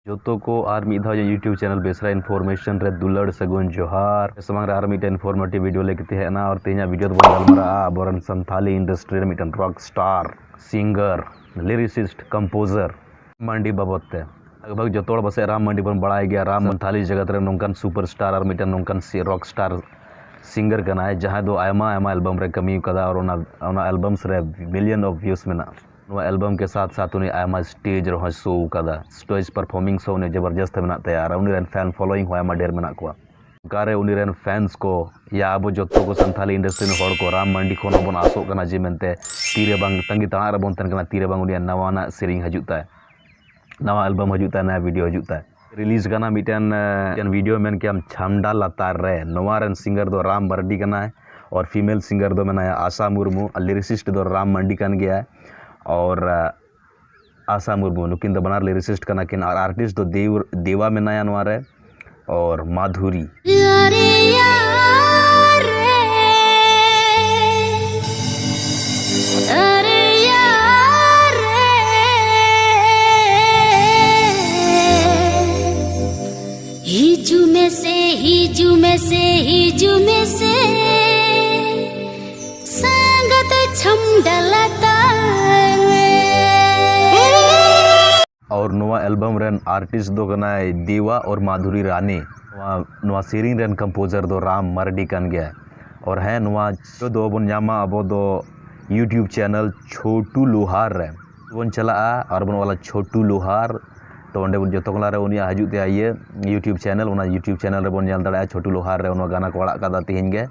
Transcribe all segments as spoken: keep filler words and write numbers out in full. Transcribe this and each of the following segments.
ᱡᱚᱛᱚ ᱠᱚ ᱟᱨ ᱢᱤᱫ ᱫᱷᱟᱣ YouTube channel ᱵᱮᱥᱨᱟ Information ᱨᱮ ᱫᱩᱞᱟᱹᱲ ᱥᱟᱹᱜᱩᱱ ᱡᱚᱦᱟᱨ᱾ ᱥᱟᱢᱟᱝ ᱨᱮ ᱟᱨ ᱢᱤᱫᱴᱮᱱ informative video ᱞᱮ ᱠᱟᱛᱮ ᱦᱮᱡ ᱮᱱᱟ᱾ ᱟᱨ ᱛᱮᱦᱮᱧᱟᱜ video ᱫᱚᱵᱚᱱ ᱜᱟᱞᱢᱟᱨᱟᱜᱼᱟ ᱟᱵᱚᱨᱮᱱ ᱥᱟᱱᱛᱷᱟᱞᱤ industry ᱨᱮ ᱢᱤᱫᱴᱮᱱ rock star, singer, lyricist, composer ᱢᱟᱱᱰᱤ ᱵᱟᱵᱚᱫ ᱛᱮ᱾ ᱞᱟᱜᱽ ᱵᱷᱟᱜᱽ ᱡᱚᱛᱚ ᱦᱚᱲ ᱯᱟᱥᱮᱡ ᱨᱟᱢ ᱢᱟᱱᱰᱤ ᱵᱚᱱ ᱵᱟᱲᱟᱭ ᱜᱮᱭᱟ᱾ ᱨᱟᱢ ᱥᱟᱱᱛᱷᱟᱞᱤ ᱡᱟᱜᱟᱛ ᱨᱮ ᱱᱚᱝᱠᱟᱱ super star ᱟᱨ ᱢᱤᱫᱴᱮᱱ ᱱᱚᱝᱠᱟᱱ rock star singer ᱠᱟᱱᱟᱭ, ᱡᱟᱦᱟᱸᱭ ᱫᱚ ᱟᱭᱢᱟ ᱟᱭᱢᱟ album ᱨᱮ ᱠᱟᱹᱢᱤ ᱟᱠᱟᱫᱟ ᱟᱨ ᱚᱱᱟ ᱚᱱᱟ albums ᱨᱮ million of views ᱢᱮᱱᱟᱜᱼᱟ᱾ ᱱᱚᱣᱟ album ᱠᱮ ᱥᱟᱛᱷ ᱥᱟᱛᱷ ᱩᱱᱤ ᱟᱭᱢᱟ stage ᱨᱮᱦᱚᱸᱭ show ᱟᱠᱟᱫᱟ, stage performing ᱦᱚᱸ ᱩᱱᱤ ᱡᱚᱵᱚᱨᱡᱚᱥᱛ ᱢᱮᱱᱟᱜ ᱛᱟᱭᱟ ᱟᱨ ᱩᱱᱤ ᱨᱮᱱ fan following ᱦᱚᱸ ᱟᱭᱢᱟ ᱰᱷᱮᱨ ᱢᱮᱱᱟᱜ ᱠᱚᱣᱟ᱾ ᱚᱠᱟᱨᱮ ᱩᱱᱤ ᱨᱮᱱ fans ᱠᱚ ᱭᱟ ᱟᱵᱚ ᱡᱚᱛᱚ ᱠᱚ ᱥᱟᱱᱛᱷᱟᱞᱤ industry ᱨᱮᱱ ᱦᱚᱲ ᱠᱚ ᱨᱟᱢ ᱢᱟᱱᱰᱤ ᱠᱷᱚᱱ ᱦᱚᱸᱵᱚᱱ ᱟᱥᱚᱜ ᱠᱟᱱᱟ ᱡᱮ ᱢᱮᱱᱛᱮ ᱛᱤᱨᱮ ᱵᱟᱝ ᱛᱟᱺᱜᱤ ᱛᱟᱲᱟᱜ ᱨᱮᱵᱚᱱ ᱛᱟᱦᱮᱱ ᱠᱟᱱᱟ ᱛᱤᱨᱮ ᱵᱟᱝ ᱩᱱᱤᱭᱟᱜ ᱱᱟᱣᱟᱱᱟᱜ ᱥᱮᱨᱮᱧ ᱦᱤᱡᱩᱜ ᱛᱟᱭ, ᱱᱟᱣᱟ album ᱦᱤᱡᱩᱜ ᱛᱟᱭ, ᱱᱟᱣᱟ video ᱦᱤᱡᱩᱜ ᱛᱟᱭ᱾ Release ᱠᱟᱱᱟ ᱢᱤᱫᱴᱮᱱ, ᱮ, ᱢᱤᱫᱴᱮᱱ video ᱢᱮᱱ ᱠᱮᱭᱟᱢ ᱪᱷᱟᱢᱰᱟ ᱞᱟᱛᱟᱨ ᱨᱮ᱾ ᱱᱚᱣᱟ ᱨᱮᱱ singer ᱫᱚ ᱨᱟᱢ ᱢᱟᱨᱰᱤ ᱠᱟᱱᱟᱭ ᱟᱨ female singer ᱫᱚ ᱢᱮᱱᱟᱭᱟ ᱟᱥᱟ ᱢᱩᱨᱢᱩ ᱟᱨ lyricist ᱫᱚ ᱨᱟᱢ ᱢᱟᱱᱰᱤ ᱠᱟᱱ ᱜᱮᱭᱟᱭ᱾ ᱟᱨ, ᱮ, ᱟᱥᱟ ᱢᱩᱨᱢᱩ ᱱᱩᱠᱤᱱ ᱫᱚ ᱵᱟᱱᱟᱨ lyricist ᱠᱟᱱᱟ ᱠᱤᱱ ᱟᱨ artist ᱫᱚ ᱫᱮᱣ-, ᱫᱮᱣᱟ ᱢᱮᱱᱟᱭᱟ ᱱᱚᱣᱟ ᱨᱮ᱾ ᱟᱨ ᱢᱟᱫᱷᱩᱨᱤ᱾ ᱟᱨᱮ ᱭᱟᱨ ᱨᱮ, ᱟᱨᱮ ᱭᱟᱨ ᱨᱮ, ᱦᱤᱡᱩᱜ ᱢᱮᱥᱮ, ᱦᱤᱡᱩᱜ ᱢᱮᱥᱮ, ᱦᱤᱡᱩᱜ ᱢᱮᱥᱮ, ᱥᱟᱸᱜᱟᱛ ᱪᱷᱟᱢᱰᱟ ᱞᱟᱛᱟᱨ ᱨᱮ᱾ ᱟᱨ ᱱᱚᱣᱟ album ᱨᱮᱱ artist ᱫᱚ ᱠᱟᱱᱟᱭ ᱫᱮᱣᱟ ᱟᱨ ᱢᱟᱫᱷᱩᱨᱤ ᱨᱟᱱᱤ᱾ ᱱᱚᱣᱟ, ᱱᱚᱣᱟ ᱥᱮᱨᱮᱧ ᱨᱮᱱ composer ᱫᱚ ᱨᱟᱢ ᱢᱟᱨᱰᱤ ᱠᱟᱱ ᱜᱮᱭᱟᱭ᱾ ᱟᱨ ᱦᱮᱸ, ᱱᱚᱣᱟ video ᱫᱚ ᱵᱚᱱ ᱧᱟᱢᱟ ᱟᱵᱚ ᱫᱚ YouTube channel ᱪᱷᱳᱴᱩ ᱞᱳᱦᱟᱨ ᱨᱮ᱾ ᱵᱚᱱ ᱪᱟᱞᱟᱜᱼᱟ ᱟᱨ ᱵᱚᱱ ᱚᱞᱟ ᱪᱷᱳᱴᱩ ᱞᱳᱦᱟᱨ᱾ ᱛᱚ ᱚᱸᱰᱮ ᱵᱚᱱ ᱡᱚᱛᱚ ᱠᱷᱚᱱ ᱞᱟᱦᱟ ᱨᱮ ᱩᱱᱤᱭᱟᱜ ᱦᱤᱡᱩᱜ ᱛᱟᱭᱟ ᱤᱭᱟᱹ YouTube channel, ᱚᱱᱟ YouTube channel ᱨᱮᱵᱚᱱ ᱧᱮᱞ ᱫᱟᱲᱮᱭᱟᱜᱼᱟ ᱪᱷᱳᱴᱩ ᱞᱳᱦᱟᱨ ᱨᱮ ᱚᱱᱟ ᱜᱟᱱᱟ ᱠᱚ ᱟᱲᱟᱜ ᱠᱟᱫᱟ ᱛᱮᱦᱮᱧ ᱜᱮ᱾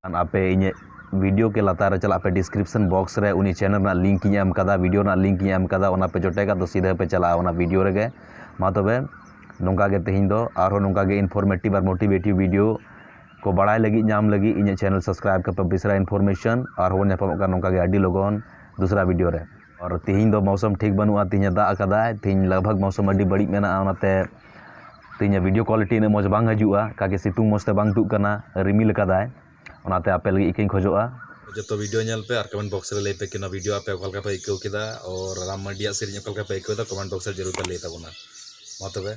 ᱠᱷᱟᱱ ᱟᱯᱮ ᱤᱧᱟᱹᱜ video ᱠᱮ ᱞᱟᱛᱟᱨ ᱨᱮ ᱪᱟᱞᱟᱜ ᱯᱮ, description box ᱨᱮ ᱩᱱᱤ channel ᱨᱮᱱᱟᱜ link ᱤᱧ ᱮᱢ ᱠᱟᱫᱟ, video ᱨᱮᱱᱟᱜ link ᱤᱧ ᱮᱢ ᱠᱟᱫᱟ, ᱚᱱᱟ ᱯᱮ ᱡᱚᱴᱮᱫᱟ ᱛᱚ ᱥᱤᱫᱷᱟᱹ ᱯᱮ ᱪᱟᱞᱟᱜᱼᱟ ᱚᱱᱟ video ᱨᱮᱜᱮ᱾ ᱢᱟ ᱛᱚᱵᱮ ᱱᱚᱝᱠᱟ ᱜᱮ ᱛᱮᱦᱮᱧ ᱫᱚ ᱟᱨᱦᱚᱸ ᱱᱚᱝᱠᱟ ᱜᱮ informative ᱟᱨ motivative video ᱠᱚ ᱵᱟᱲᱟᱭ ᱞᱟᱹᱜᱤᱫ, ᱧᱟᱢ ᱞᱟᱹᱜᱤᱫ ᱤᱧᱟᱹᱜ channel subscribe ᱠᱟᱯᱮ, ᱵᱮᱥᱨᱟ Information᱾ ᱟᱨᱦᱚᱸ ᱵᱚᱱ ᱧᱟᱯᱟᱢᱚᱜ ᱠᱟᱱᱟ ᱱᱚᱝᱠᱟ ᱜᱮ ᱟᱹᱰᱤ ᱞᱚᱜᱚᱱ ᱫᱩᱥᱨᱟ video ᱨᱮ᱾ ᱟᱨ ᱛᱮᱦᱮᱧ ᱫᱚ ᱢᱳᱥᱚᱢ ᱴᱷᱤᱠ ᱵᱟᱹᱱᱩᱜᱼᱟ, ᱛᱮᱦᱮᱧ ᱮ ᱫᱟᱜ ᱟᱠᱟᱫᱟᱭ, ᱛᱮᱦᱮᱧ ᱞᱟᱜᱽ ᱵᱷᱟᱜᱽ ᱢᱳᱥᱚᱢ ᱟᱹᱰᱤ ᱵᱟᱹᱲᱤᱡ ᱢᱮᱱᱟᱜᱼᱟ, ᱚᱱᱟᱛᱮ ᱛᱮᱦᱮᱧᱟᱜ video quality ᱩᱱᱟᱹᱜ ᱢᱚᱡᱽ ᱵᱟᱝ ᱦᱤᱡᱩᱜᱼᱟ, ᱠᱟᱠᱮ ᱥᱤᱛᱩᱝ ᱢᱚᱡᱽ ᱛᱮ ᱵᱟᱝ ᱛᱩᱫ ᱠᱟᱱᱟ, ᱨᱤᱢᱤᱞ ᱟᱠᱟᱫᱟᱭ, ᱚᱱᱟᱛᱮ ᱟᱯᱮ ᱞᱟᱹᱜᱤᱫ ᱤᱠᱟᱹᱧ ᱠᱷᱚᱡᱚᱜᱼᱟ᱾ ᱡᱚᱛᱚ video ᱧᱮᱞ ᱯᱮ ᱟᱨ comment box ᱨᱮ ᱞᱟᱹᱭ ᱯᱮ ᱠᱤ ᱱᱚᱣᱟ video ᱟᱯᱮ ᱚᱠᱟ ᱞᱮᱠᱟ ᱯᱮ ᱟᱹᱭᱠᱟᱹᱣ ᱠᱮᱫᱟ, ᱟᱨ ᱨᱟᱢ ᱢᱟᱨᱰᱤᱭᱟᱜ ᱥᱮᱨᱮᱧ ᱚᱠᱟ ᱞᱮᱠᱟ ᱯᱮ ᱟᱹᱭᱠᱟᱹᱣ ᱫᱟ, comment box ᱨᱮ ᱡᱟᱹᱨᱩᱲ ᱯᱮ ᱞᱟᱹᱭ ᱛᱟᱵᱚᱱᱟ᱾ ᱢᱟ ᱛᱚᱵᱮ᱾